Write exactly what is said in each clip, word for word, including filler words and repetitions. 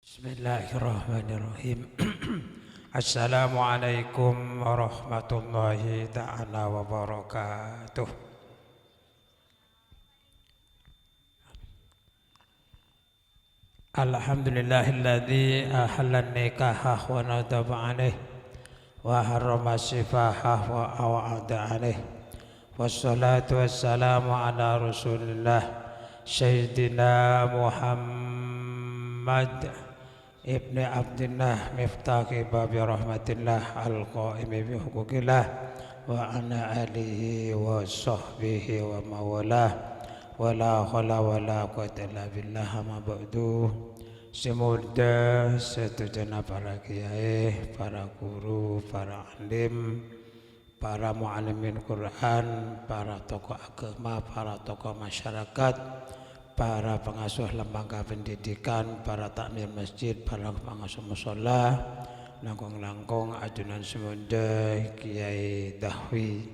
Bismillahirrahmanirrahim. Assalamualaikum warahmatullahi ta'ala wabarakatuh. Alhamdulillahilladzi ahallan nikaha wa nadaba alaih, wa harrama sifaha wa aw'ada alaih. Wassalatu wassalamu ala Rasulillah, Sayyidina Muhammad ibni Abdillah, miftahi babi rahmatillah, al-qaimi bi huquqillah, wa ala alihi wa sahbihi wa mawalah. Wa la haula wa la quwwata illa billah, amma ba'du. Sè moljâ sadhâjâna para kiyaè, para guru, para alim, para muallimin Quran, para tokoh agama, para tokoh masyarakat, para pangasuh lembaga pendidikan, para takmir masjid, para pangasuh musholla, langkong-langkong ajunan sè moljâ Kiai Dahwi.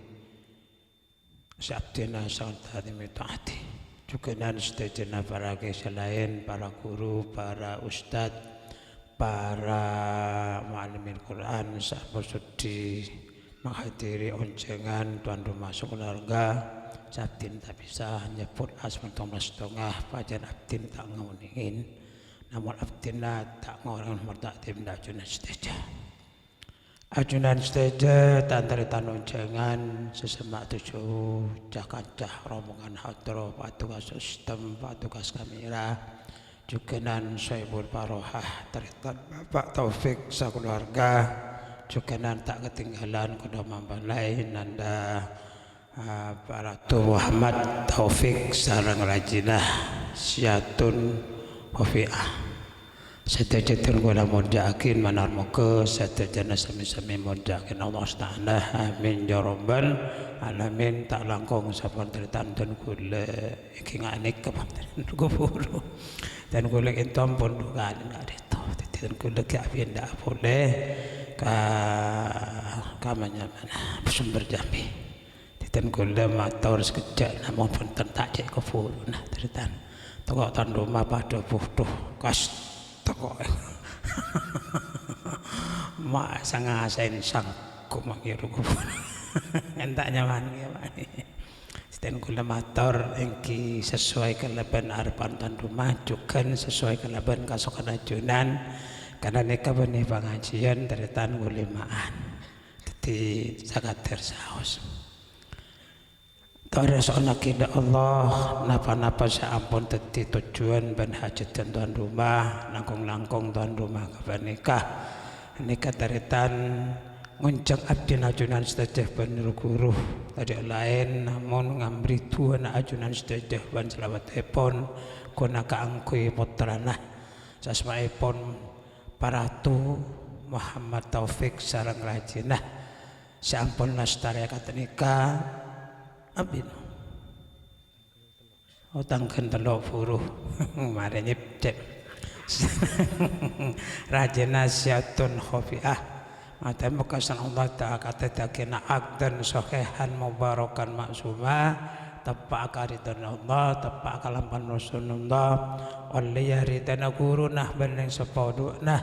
Sè abdhina sanget dhâddhi mèto'adhi. Jhughân sadhâjâna para kiai sè laèn, para guru, para ustad, para muallimin Quran, sè ampon soddhi menghadiri onjhângan tuan rumah sakaluarga, sè abdhina ta' bisa nyebbhut asmana tong-, settonga, pajhân abdhina ta' ngaonèngè. Namong abdhina ta' ngorangè nomor takdim dâ' ajunan sadhâjâ. Ajunan sadhâjâ, tan-tarètan onjhângan, sè semma' toju', ca-kanca rombongan hadroh, patugas sistem, patugas kamera, jhughânan Sohibul Farohah, tarètan Bapak Taufik sakaluarga, jhughânan ta' katèngghâlân, kodhu mambâlâi nanda Ah, Pak Ratu Muhammad Taufik sareng rajina Siyatun Khofiah. Sadhâjâ dhân kaulâ molja'aghi, manar moghâ sadhâjâna sami-sami molja'aghi Allah Ta'ala. Amin ya rabbal alamin. Ta' langkong sampun tarètan dhân kaulâ èngghi nganèka bhunten kuburu. Dhân kaulâ ènto ampon dhu kalè ka'dinto. Dhâddhi dhân kaulâ ghi' apinda'a polè ka, ka Manyamana, Sumber Jambi. Dhâddhi dhân kaulâ mator sakejjhâ', namong bhunten ta' cè' kaburuna, tarètan. Tako' tuan rumah padâ bhuto, kas tako'. Ma' sangasaèn sangko' ma' ngiru kubur. Ènta' nyaman, ya, Pak. Dhâddhi dhân kaulâ mator èngghi sesuai kalabân arebbhân tuan rumah, jhughân sesuai kalabân kasokan ajunan, karna nèka bânnè pangajiyân tarètan ngolèma'an. Dhâddhi sakadâr saos. Torè so'onnaghi dâ' Allah, napa-napa sè ampon dhâddhi tojjhuwân bân hajhâddhân tuan rumah, langkong-langkong tuan rumah ghâpanèka. Nèka tarètan ngonjhâng abdhina ajunan sadhâjâ bân ru-ghuru. Tadâ' laèn namong ngambri du'ana ajunan sadhâjâ bân salamettèpon, ghuna kaangghuy pottrana. Sè asmaèpon Paratu Muhammad Taufik sareng rajina. Sè ampon lastarè akantha nèka, abin. Otang ghân tello' buru. Marè nyepcep. Rajina Siyatun Khofiah. Matè moghâ san Allah ta-, kadaddhiyâghinna akdan sohehan mubarakan ma'suma. Teppa'a karidhâna Allah, teppa'a kalampan Rasulullah. Ollèya ridhâna ghuruna bân rèng seppo dhuwâ'na.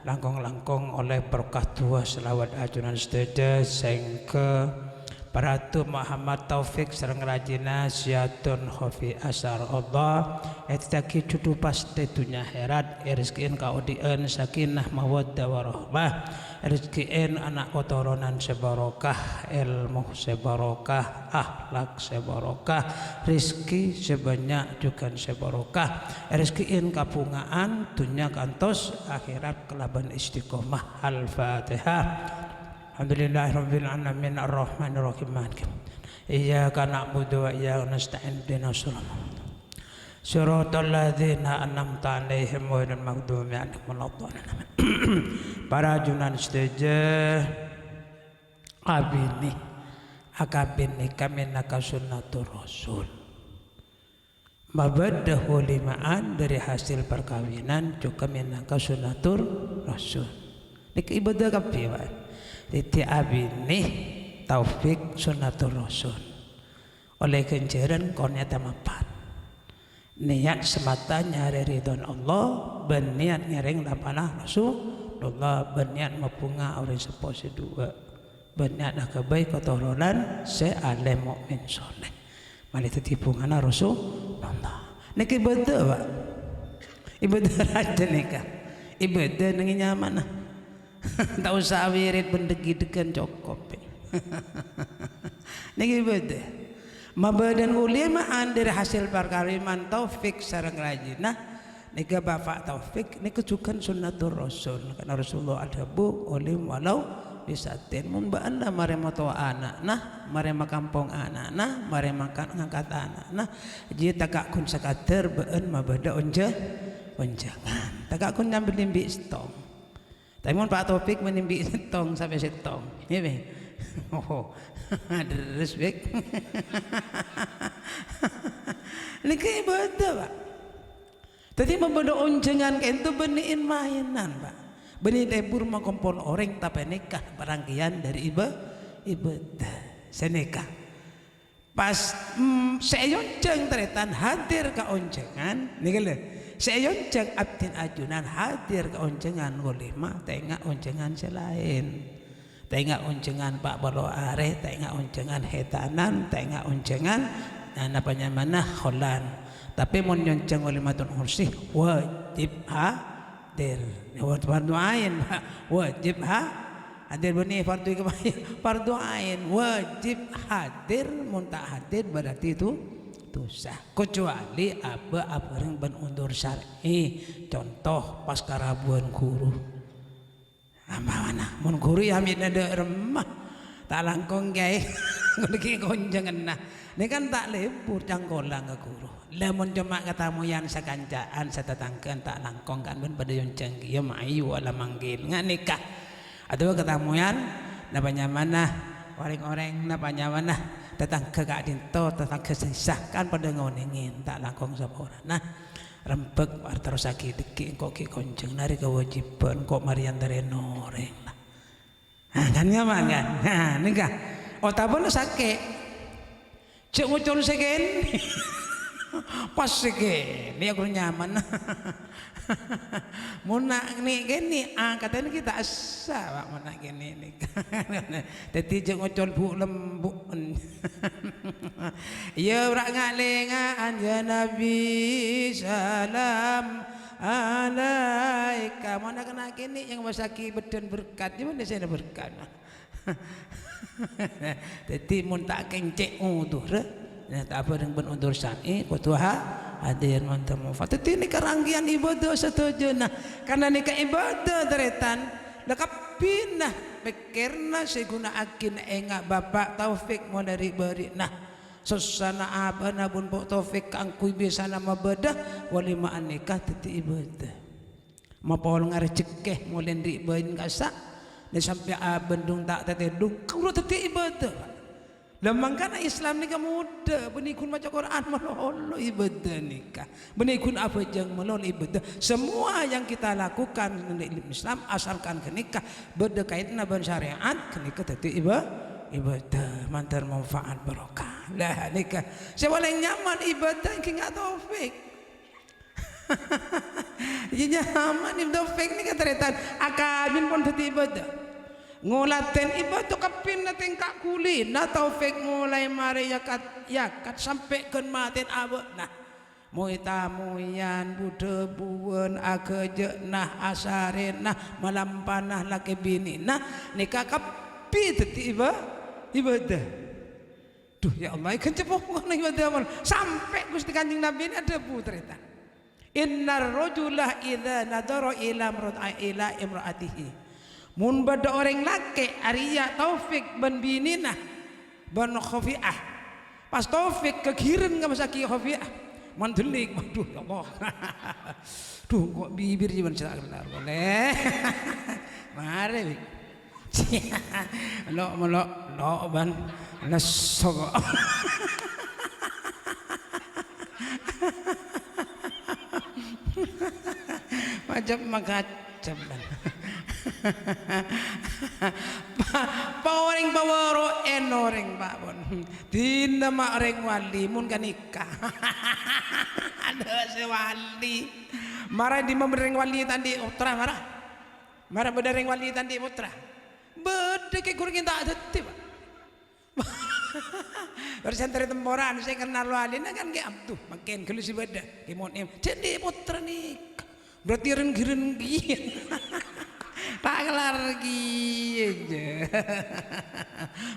Langkong-langkong ollè berkah du'a shalawat ajunan sadhâjâ sèngghâ Paratu Muhammad Taufik sareng rajina Siyatun Khofi asar Allah èdhâddhiyâghi jhudhu pastè dhunnya akhèrat, èrèzkè'èn kaodi'ân sakinah mawaddah warahmah, èrèzkè'èn ana' katoronan sè barokah, èlmo sè barokah, akhlak sè barokah, rèzkè sè bânnya' jhughân sè barokah, èrèzkè'èn kabhunga'an dhunnya kantos akhèrat kalabân istiqomah. Al-Fatihah. Alhamdulillahirabbil alamin, arrahmanirrahim, maliki yaumiddin. Iyyaka na'budu wa iyyaka nasta'in, ihdinas siratal mustaqim. Siratal ladzina an'amta 'alaihim ghairil maghdubi 'alaihim waladdallin. Amin. Para ajunan sadhâjâ, abinè, akabin nèka mènangka sunnatur Rasul. Mabâdâ holima'an dâri hasil parkabinan jhughân mènangka sunnatur Rasul. Nèka ibâdâh kabbhi, Pak. Dhâddhi abinè Taufik sunnatur Rasul. Ollè ghânjhârân kornèya tamapan. Niyat semata nyarè ridhona Allah, bân niyat ngèrèng lampana Rasulullah, bân niyat mabhunga orèng seppo sè duwâ', bân niyat aghâbây katoronan sè alèm mukmin sholèh. Malè dhâddhi bhungana Rasulullah. Nèka ibâdâ, Pak. Ibâdâ rajâ nèka. Ibâdâ neng è nyamana. Ta' osa awirid bân dheggi-dheggan cokop. Nèka ibâdâ. Mabâdâna ulèma andhâr hasèl parkara iman Taufik sareng rajina. Nèka Bapak Taufik, nèka jhughân sunnatur Rasul. Karna Rasulullah adhâbu, "Ulim walau bisyatin." Mon bâ'na marè matowa ana'na, marè makampong ana'na, marè mangkat ngangkat ana'na, jiyâ ta' ka' ghun sakadâr bâ'na mabâdâ onjhâ-, onjhângan. Ta' ka' ghun nyambelli bi' sèttong. Tapè mon Pak Taufik mènè bi' sèttong sampè' sèttong. Iyâ, Bè? Oh, lerres, Bè. Nèka ibâdâ, Pak. Dhâddhi, mabâdâ onjhângan ka'dinto bânnè in-maènan, Pak. Bânnè lebur makompol orèng, tapè nèka parangkèyan dâri ibâ-, ibâdâ. Sè nèka. Pas, mm, sè èonjhâng tarètan hadir ka onjhângan, nèka lho. Sè èonjhâng abdhina ajunan hadir ka onjhângan walimah, ta' enga' onjhângan sè laèn. Ta' enga' onjhângan pa' polo arè, ta' enga' onjhângan hètanan, ta' enga' onjhângan, nah, napa nyamana, holan. Tapè mon nyonjhâng walimatul ursi, wajib hadir. Ya, wajib fardu ain, Pak. Wajib ha-, hadir bânnè fardu kifayah, fardu ain. Wajib hadir, mon ta' hadir berarti itu dosa. Kecuali abâ' abhâreng bân undur syar'i. Conto, pas karabhuwân ghuru. Ampamana, mon ghuru ya amè'na dâ' remma, ta' langkong, Kyaè. Ngono ghi' konjhânganna. Nèka kan ta' lebur cangkolang ka ghuru. Lah, mon coma katamoyan sakanca'an, satatangghâ'ân ta' langkong kan bân padâ èonjhâng kèya, mayu ala manggil. Nga' nèka. Aduh, katamoyan, napa nyamana, orèng-orèng, napa nyamana, tatangghâ ka'dinto, tatangghâ sè sah, kan padâ ngonèngè, ta' langkong saporana. Rembhâk, terrossaghi dhâggi', engko' ghi' konjhâng, narè kawâjibhân, engko' marè èyantarè orèng. Nah, kan nyaman, kan? Nah, nèka. Otabâna sakè'. Jhâ' ngocol sè kènè'. Pas sè kènè', aku nyaman. Mon na' nè' kènè', angkatèn ghi' ta' essa, Pak, mon na' kènè' nèka. Dhâddhi jhâ' ngocol bu'-lembu'. Iyâ, ora' nga'-lenga'an, ya Nabi, salam alaika. Mon na' kènè' yang masaki bâdân berkat, ya, mana sè berkat? Dhâddhi, mon ta' kèncè' udhurra, ya, ta' abhâreng bân udhur syar'i, kodhu ha-, hadir mandhâr manfaat. Dhâddhi, nèka rangkèyan ibâdâ sadhâjâna. Karna nèka ibâdâ, tarètan, la kabbhina pèkkèrna sè èghuna'aghi, enga' Bapa' Taufik molaè ri'-bâri'na. Sossana abâ'na bân Pak Taufik kaangghuy bisana mabâdâ, walima'an nèka dhâddhi ibâdâ. Mapolonga rejhekkè molaè ri'-bâri'na kassa', nè sampè' abândung ta' tatèdhung, kaulâ dhâddhi ibâdâ, Pak. Lah, mangkana Islam nèka modhâ, bânnè ghun maca Qur'an malolo ibâdâ nèka. Bânnè ghun abhâjâng malolo ibâdâ. Semua yang kita lakukan neng Islam, asalkan ghânèka bâdâ kaètanna bân syarè'at, ghânèka dhâddhi ibâ-, ibâdâ, mandhâr manfaat barokah. Lah, nèka. Sè palèng nyaman ibâdâ ènggi nga' Taufik. Iyâ, nyaman, Ibnu Taufik nèka tarètan. Akabin pon dhâddhi ibâdâ. Ngolatèn ibâdâ kabbhina tèngka' ghulina Taufik molaè marè yakat, yakat sampè' ghân matèna abâ'na. Moy-tamoyan, bu-dhâbuwân, aghâjâ'na, asarèna, malampana lakè binèna, nèka kabbhi dhâddhi ibâ-, ibâdâ. Duh, ya Allah, èghânca pokona ibâdâ malolo. Sampè' Ghustè Kanjeng Nabbhi nè adhâbu tarètan. "Innar rajula idza nadhara ila imra-, ila imra'atihi." Mon bâdâ orèng lakè' arèya Taufik bân binèna, bân Khofi'ah. Pas Taufik kaghireng ngabâssaghi Khofi'ah. Mandhelling, waduh, ya Allah. Duh, kok bibir jiyâ bân sè ta' kellar polè. Marè, Wi. Lo', molo', lo', bân. Lesso kok. Macem makacem, bân. Pa-, pa orèng pabârâ' ènorèng, Pa', pon. Dinah ma' orèng wali, mon ghânèka. Adâ' sè wali. Mara dimma bâdâ orèng wali ta' andi' pottra, mara. Mara bâdâ orèng wali ta' andi' pottra. Bâdâ kè ghuru kèng ta' dhâddhi, Pa'. Terros santrè temporan sè kennal walina kan kè, abdhu, mangkèn ghâllu sè bâdâ. Kè mon em-, dhâddhi pottra nèka. Berarti rèng-ghirèng kèya. Ta' kelar kèya, jâ.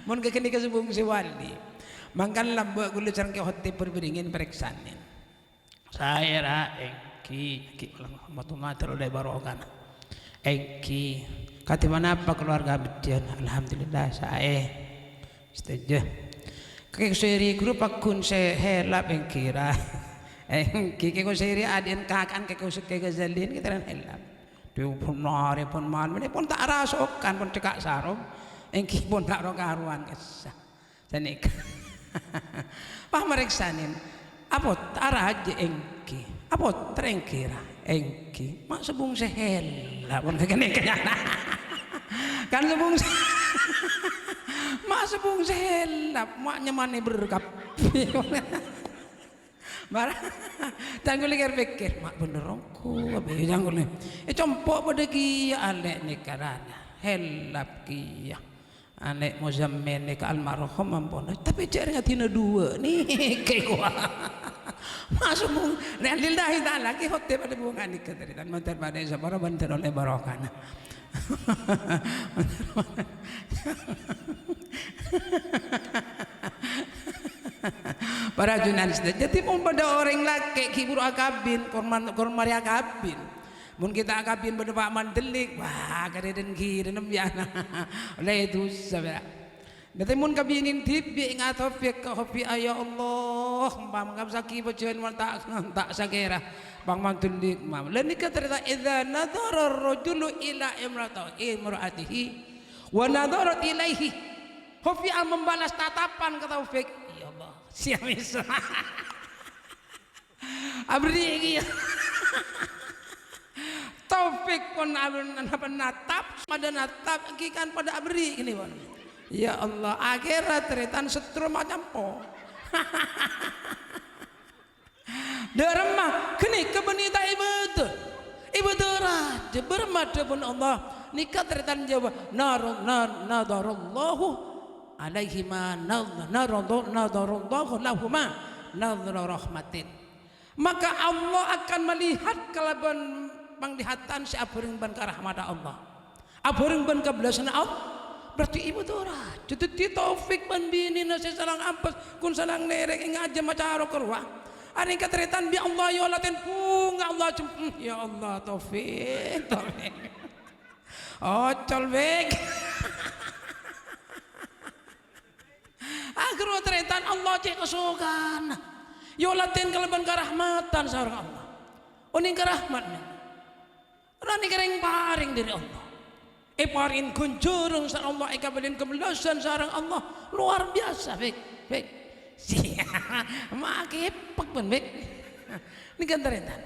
Mon ghânèka sobung sè wali. Mangkana lambâ' ghulâ sareng Kè Khotib bhâr-bhâringèn parèksanè. Saè, ra, èngghi, èngghi, Muhammad Umar terro lè barokana. Èngghi, kadhi ponapa keluarga bhâdhân? Alhamdulillah, saè. Sadhâjâ. Kè Kusairi ghuru pagghun sè hèlap èngghi, ra. Èngghi, Kè Kusairi adhi'en kaka'an Kè Kus-, Kè Ghazali nèka terro hèlap. Dhu pon arè pon malem, pon ta' rasokan, pon cekka' sarong. Èngghi pon ta' ro-karowan kassa. Sanèka. Pas marèksanè. Apot-, arajâ èngghi. Apottra èngghi ra. Èngghi. Ma' sobung sè hèlap. Pon ghânèka. Kan sobung sè-, ma' sobung sè hèlap. Ma' nyamana bâr kabbhi. Mara, cangkul kèr-pèkkèr, "Ma' bhender ongghu, abâ', cangkul." È, compo' padâ kèya alè' nèka rana. Hèlap kèya. Alè' Muzammil nèka almarhum ampon. Tapè jâ' rèng adina duwâ' nèka kowa. Masuk mu-, lillahi ta'ala, kè Khotib padâ bhunga nèka, tarètan, mandhâr padâ sapora, mandhâr ollè barokana. Para ajunan sadhâjâ, dhâddhi mon padâ orèng lakè' ghi' buru akabin, korman-, kormari akabin. Mon ghi' ta' akabin bâdâ Pa' Mandellik, wah, kadhâdhân ghi' dânem ya. Ollè dhusa, ya. Dhâddhi mon kabinèn dhibi' ngatobi ka Khofi'ah, "Ya Allah, ompama ngabsaghi bâjâ'ân mon ta', ta' sakèra." Pa' Mandellik, ma-, la nèka tarètan, "Idza nadhara ar-rajulu ila imra'ata-, imra'atihi wa nadharat ilaihi." Khofi'ah membalas tatapan ka Taufik. Ya Allah, siya mesra. Aberri' kèya. Taufik pon ab-, napa natap, padâ natap, ghi' kan padâ aberri' kènè pon. Ya Allah, akhèrra tarètan setrum acampo. Dâremma, ghânèka bânnè ta' ibâdâ. Ibâdâ rajâ, bârâmma dhâbuna Allah. Nèka tarètan jâwâb, nar-, nar-, nadharallahu alaihima nadh-, nadh-, nadharallahu lahuma nadhra rahmatin. Maka Allah akan melihat kalabân panglihatan sè abhâreng bân karahmadhâ Allah. Abhâreng bân kabellasânna Allah, berarti ibâdâ rajâ. Dhâddhi Taufik bân binèna sè salang apes, kun salang nèrèk, ngajhâm acara ka rowa. Arèng katarètan bi' Allah, ya Allah, tèn bhunga Allah jhâm-, hmm, ya Allah, Taufik, Taufik. Ocol, Fik. Akhirnya tarètan Allah cè' kasokan. Ya Allah, tèn kalabân karahmatan sareng Allah. Onèng karahmat, men. Ra nèka rèng-parèng dâri Allah. Èparèng ghânjhârân sareng Allah, èkabâlin kabellasân sareng Allah. Luar biasa, Fik. Fik. Makè pek, bân, Fik. Nèka tarètan.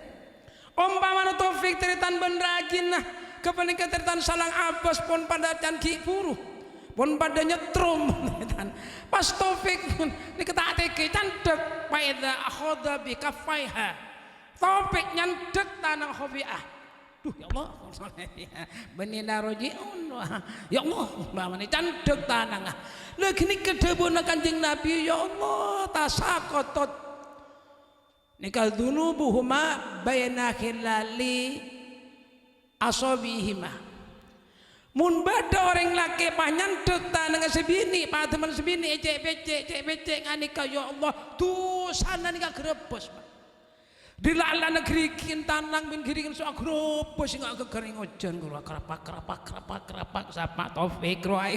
Ompamana Taufik tarètan bân rajina, ghâpanèka tarètan salang apes pon padâ can ghi' buru. Pon padâ nyetrum, tarètan. Pas Taufik nèka ta' tègè, candhek. Fa idza akhadha bi kaffaiha. Taufik nyandhek tanangnga Khofi'ah. Duh, ya Allah. Bânnè la roji'un. Ya Allah, bânnè candhek tanangnga. Lagi nèka dhâbuna Kanjeng Nabi, "Ya Allah, tasaqatat." Nèka dzunubuhuma baina khilali ashabihima. Mon bâdâ orèng lakè' panyandhek tanangnga sè binè', padâman sè binè', ècè'-pècè', cè'-pècè' nganèka, ya Allah, dhusana nèka aghârâbâs, Pak. Dâri la'-la'na ghârighi'ân tanang bân ghârighi'ân so aghârâbâs, sènga' ghâgghâr è ngojhân, ghuru, akrapak, krapak, krapak, krapak, sapa Taufik, rowa.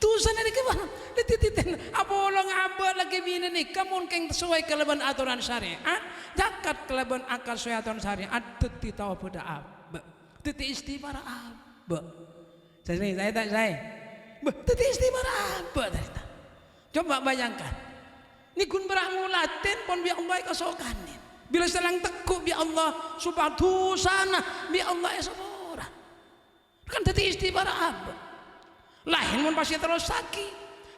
Dhusana nèka, Pak, la dhâddhi tèn apolong abâ' lakè binè nèka mon kèng sowai kalabân atoran syariat, jakat kalabân akal sowai atoran syariat, dhâddhi tao bâdâ abâ'. Dhâddhi istighfar abâ'. Saè, saè ta' saè? Bâh, dhâddhi istighfar abâ' tarètan. Coba bayangkan. Nèghun bârâ' molatèn pon bi' Allah èkasokanè. Bilâ sè lang tegghu' bi' Allah, sopajâ dhusana bi' Allah èsapora. Kan dhâddhi istighfar abâ'. Laèn mon pas èterrossaghi,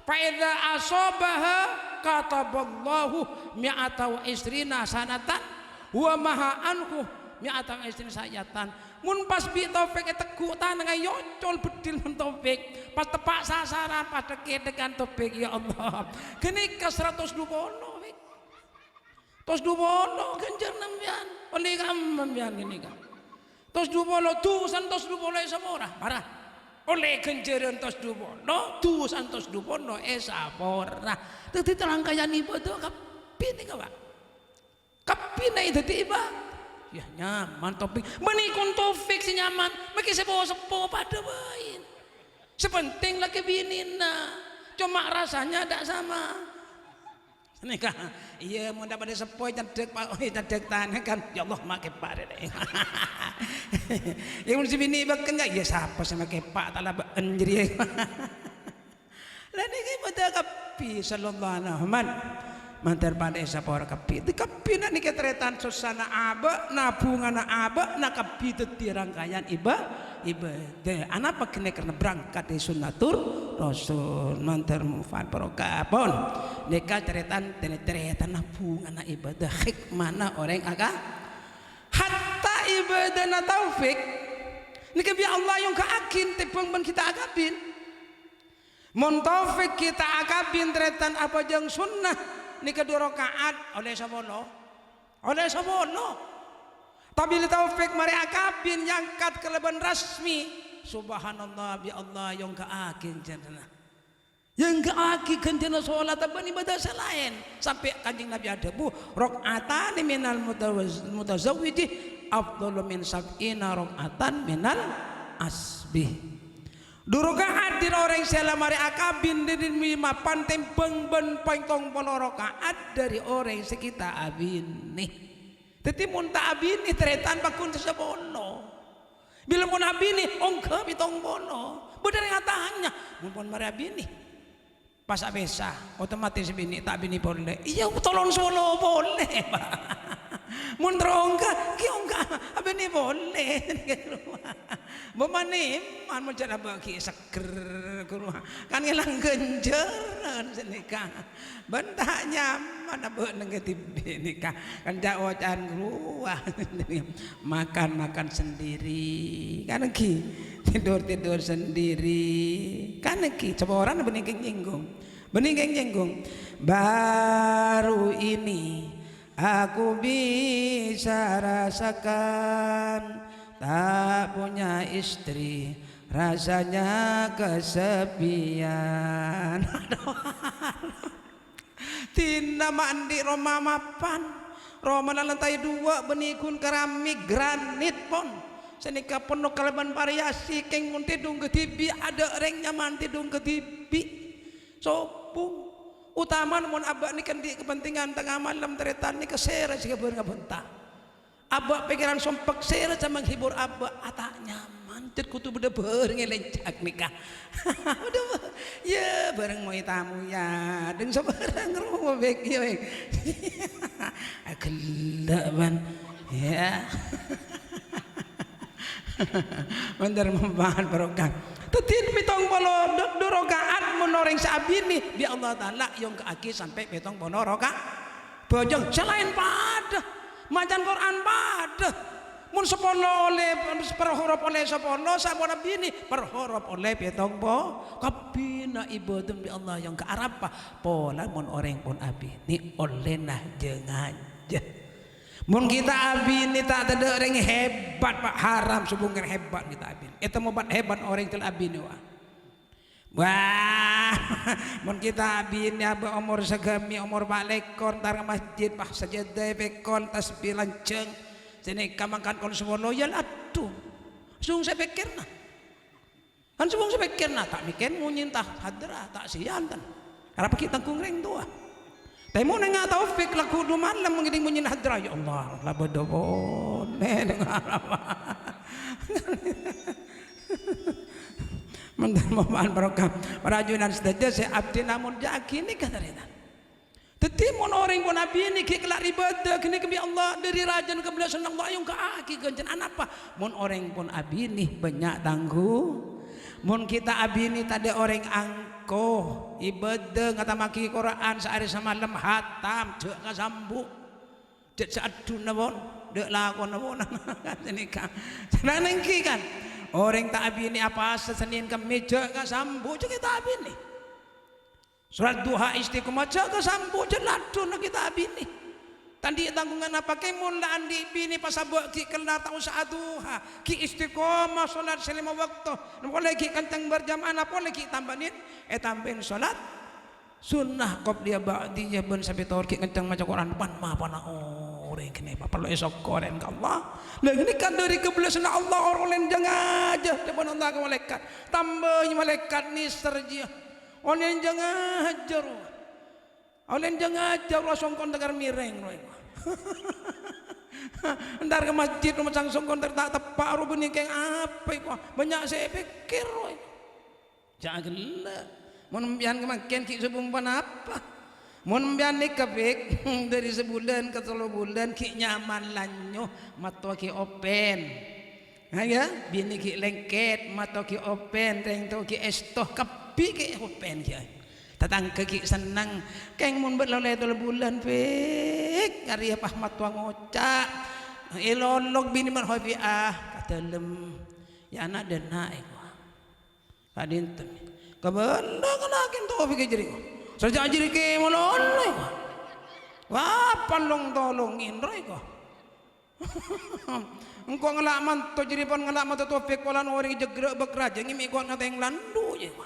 "Fa idza asabaha kataballahu mi'ata wa isrina sanatan wa maha anhu mi'ata wa isrina sayatan." Mon pas bi' Taufik ètegghu' tanangnga èocol beddhil mon Taufik, pas teppa' sasaran, pas dhek-kèdhekan Taufik, "Ya Allah, ghânèka saratos dhu polo, Fik." Tos dhu polo ghânjhârânna sampèyan, ollè kamma sampèyan ghânèka. Tos dhu polo, dhusana tos dhu polo èsapora, mara. Ollè ghânjhârân tos dhu polo, dhusana tos dhu polo èsapora. Dhâddhi rangkayan ibâdâ kabbhi nèka, Pak. Kabbhi nèka dhâddhi ibâ-, yâ, nyaman Taufik. Bânnè kon Taufik sè nyaman, mèkkè seppo-seppo padâ bhâi. Sè penting lakè binèna. Coma rasanya ndak sama. Nèka, iyâ, mon dâ' padâ seppo, candhek, Pa', oi, candhek tanang kan, "Ya Allah, ma' kèpa' rè." Iyâ, mon sè binè' bâkken, kan, "Iyâ, sapa sè ma' kèpa', ta' la bâ'en jârèya." La nèka ibâdâ kabbhi, sallallahu alaihi wasallam. Mandhâr padâ èsapora kabbhi. Dhâddhi kabbhi nèka tarètan sossana abâ'na, bhungana abâ'na kabbhi dhâddhi rangkayan ibâ-, Ibâdâ. Anapa ghânèka? Karna berangkat dâri sunnatur Rasul. Mandhâr manfaat barokah. Pon. Nèka tarètan, tarètan bhungana ibâdâ, hikmana orèng aka-, hatta ibâdâna Taufik nèka bi' Allah èyongghâ'aghi tèmbhâng bân ghita' akabin. Mon Taufik ghita' akabin tarètan abhâjâng sunnah nèka dhu raka'at, ollè sapolo. Ollè sapolo. Tapè bilâ Taufik marè akabin èangkat kalabân rasmi. Subhanallah, bi' Allah èyongghâ'aghi ghânjhârânna. Èyongghâ'aghi ghânjhârânna sholat bân ibâdâ sè laèn. Sampè' Kanjeng Nabi adhâbu, "Rak'atani minal mutawaz-, mutazawwiji afdalu min sab'ina rak'atan minal asbi." Dhu raka'at dâri orèng sè la marè akabin dâri mapan tèmbhâng bân pèttong polo raka'at dâri orèng sè ghita' abinè. Dhâddhi, mon ta' abinè, tarètan pagghun sè sapolo. Bilâ mon abinè, ongghâ pèttong polo. Bâdâ orèng atanya, "Mon pon marè abinè?" Pas apèsa, otomatis binè, ta' abinè polè. Iyâ, tolong sapolo polè, Pak. Mon terro ongghâ, ghi' ongghâ, abinè polè. Bâ' manè, man mon jhâ' abâ' ghi' seggher, ghuru. Kan ngèlang ghânjhârân sanèka. Bân ta' nyaman abâ' neng kadhibi' nèka. Kan jhâ' oca'an ghuru. Makan-makan sendiri. Kan ghi. Tidur-tidur sendiri. Kan ghi. Saporana bânnè kèng nyènggung. Bânnè kèng nyènggung. Baru ini aku bisa rasakan tak punya istri, rasanya kesepian. Dinah ma' andi' roma mapan. Romana lantai dua, bânnè ghun keramik granit pon. Sanèka penno kalabân variasi, kèng mon tèdung kadhibi', adâ' orèng nyaman tèdung kadhibi'. Sobung. Otamana mon abâ' nèka andi' kapentingan tengnga malem, tarètan nèka sèra sè kabhâreng abhânta. Abâ' pèkkèran sompek sèra sè menghibur abâ', ah, ta' nyaman, cè' kodhu bâdâ bhâreng è lèncak nèka. Bâdâ bhâ-, yâ, bhâreng moy tamoy, yâ, deng sabhârâng rowa bèk, yâ, bèk. Aghellâ', bân. Yâ. Mandhâr manfaat barokah. Dhâddhi pèttong polo dhu-, dhu raka'at mon orèng sè abinè, bi' Allah Ta'ala èyongghâ'aghi sampè' pèttong polo raka-, bhâjâng sè laèn padâ, macan Qur'an padâ. Mon sapolo ollè, per horop ollè sapolo, sampon abinè, per horop ollè pèttong po-, kabbhina ibâdâ bi' Allah èyongghâ arapa? Pola mon orèng pon abinè, ollèna jhâ-ngajhâ. Mon ghita' abinè ta' tadâ' orèng hebat, Pak, haram sobung orèng hebat ghita' abinè. Ètemmo bân hebat orèng tèl abinè, wah. Wah, mon ghita' abinè abâ' omor saghâmè', omor pa' lèkor, entar ka masjid, pas sajâdâ èpèkol, tasbih lanjhâng. Sè nèka mangkat kol sapolo, yâ laddu. Sobung sè pèkkèrna. Kan sobung sè pèkkèrna, ta' mèkkèr monyèn ta' hadra, ta' siyan, tan. Arapa ghi' tangghung rèng towa. Tapè mon nèng Taufik lagghu' dhu malem ngèdhing monyèn hadra, "Ya Allah, la bâdâ polè." Mandhâr manfaat barokah. Para ajunan sadhâjâ sè abdhina molja'aghi nèka tarètan. Dhâddhi, mon orèng pon abinè ghi' kella' ribâdhâ ghânèka bi' Allah, dhâri rajâna kabellâsân Allah èyongghâ'aghi ghânjhârân. Anapa? Mon orèng pon abinè bânnya' tanggu-, mon ghi' ta' abinè tadâ' orèng angko, ibâdâ, ngatammaghi Qur'an saarè samalem, hatam, jhâ' kasambu'. Jhâ' saaddhuna pon, dâ' lakona pon. Ghânèka. Sanènggi kan, orèng ta' abinè apowasa Sennèn Kemmès, jhâ' kasambu', jhâ' ghi' ta' abinè. Sholat duha istiqomah, jhâ' kasambu', jhâ' laddhuna ghi' ta' abinè. Ta' andi' tangghungan apa, kèng mon la andi' binè pasabâ' ghi' kella' ta' osa aduha, ghi' istiqomah sholat sè lèma bâkto, polè ghi' kencèng berjamaah, polè ghi' tambâ nèn, ètambâi sholat sunnah qobliyah ba'diyah bân sapètor ghi' kencèng maca Qur'an pan-mapana orèng ghânèka, parlo èsokkorè ka Allah. Lah ghânèka dhâri kabellâsânna Allah, orèng jâ-ngajâ, dhâbuna Allah ka malaèkat, tambâi malaèkat nèser jiyâ. Orèng jâ-ngajâ, rowa. Orèng jâ-ngajâ, rowa, songkon tekka mèrèng, rowa. Entar ka masjid, rowa, macang songkon ter-, ta' teppa', rowa, bânnè kèng apa, rowa? Bânnya' sè èpèkkèr, rowa. Jhâ' ghellâ'. Mon empèyan mangkèn ghi' sobung ponapa? Mon empèyan nèka, Pèk, dhâri sabulân ka tello bulân ghi' nyaman lanyo, mattowa ghi' open. Ha, yâ, binè ghi' lèngkèt, mattowa ghi' open, rèng towa ghi' èsto, kabbhi ghi' open, yâ. Tatangghâ ghi' senneng. Kèng mon bâ' la ollè tello bulân, Pèk, arèya pas mattowa ngoca'. Èlolok binè man hobi, ah, ka dâlem. Yâ, ana' dâ' enna', èkowa. Ka'dinto. Kabâlâ ngenna'aghi Taufik jârèya. Sajjhâ' jârèya kèmon ollè, wa. Wa, palong-tolongè, rowa, èkowa. Engko' ngala' manto jârèya pon ngala' manto Taufik polana orèng jâgrâ' bâk rajâ ngèmè' kowat ngatèng landu', yâ, wa.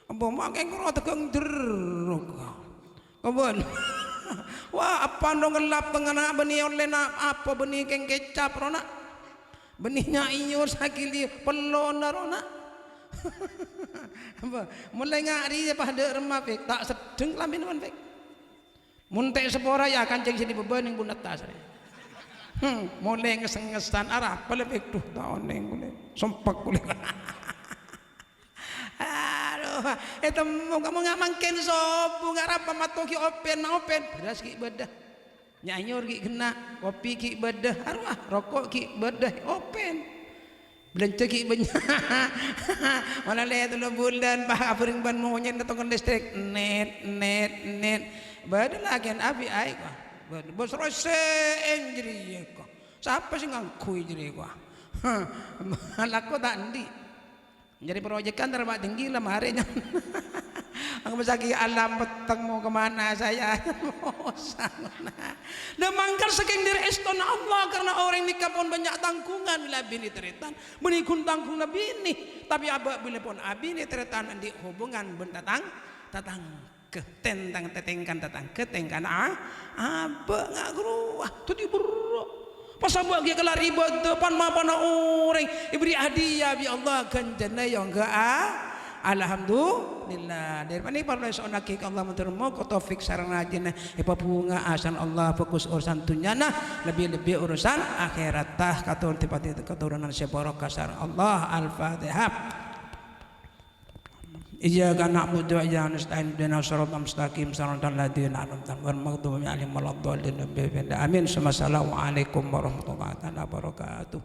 Embu ma' kèng koro tegang jerrok. Kobân. Wa, apa no ngellap tengngana bânnè ollèna apa bânnè kèng kecap, rowa, na'? Bânnè nya' èyor sakèli pellona, rowa, na'. Apa? Mon lènga' rèya pas dâ' remma, Pèk. Ta' seddheng kalambhina, Pèk. Mon ta' sapora, yâ, kancèng sè dibâbâ nèng bun attas rè. Hmm, molè ngès-ngèsan, arapa la, Pèk? Duh, ta' onèng kulâ. Sompek kulâ. Adu, ètemmo kamu nga' mangkèn sobu, nga' rapa matto ghi' open, ma' open, bherrâs ghi' bâdâ. Nya' èyor ghi' ghenna', kopi ghi' bâdâ, arowa, roko' ghi' bâdâ, open. Bâlânjhâ ghi' bânnya'. Mala lè tello bulân, pas abhâreng bân monyèna tongkon listrik, nèt, nèt, nèt. Bâdâ lakèn api aè, kowa. Bâdâ, bos rosè'èn jârèya, kowa. Sapa sè ngangghuy jârèya, kowa? Lako ta' andi'. Nyarè proyek kan terlalu tinggi lah, marè nya. Aku sakit alam peteng, mau kemana saya? Bosan. Nah, mangkal saking dhâri èstona Allah, karena orèng nèka pon bânnya' tangghungan, bilâ abinè tarètan, bânnè ghun tangghunganna binè. Tapè abâ' bilâ pon abinè tarètan andi' hubungan bân tatang-, tatang-, Ke-, tentang tetengkan tatangghâ, tengkana a-, abâ' nga' ghâruwa. Dhâddhi berrâ'. Pas abâ' ghi' kella' ribâdhâ pan-mapana orèng èberri' hadiah bi' Allah ghânjhârânna èyongghâ, a-, alhamdulillah. Dhâri panèka parlo èso'onnaghi ka Allah, mandhâr moghâ taufik sareng rajina èpabhunga asal Allah, fokus urusan dhunnyana, lebbi-lebbi urusan akhèratta, katon dipati keturunan sè barokah sareng Allah. Al-Fatihah. Iyyaka na'budu wa iyyaka nasta'in, ihdinas siratal mustaqim, siratal ladzina an'amta 'alaihim, ghairil maghdubi 'alaihim waladdallin. Amin. Summa assalamualaikum warahmatullahi taala wabarakatuh.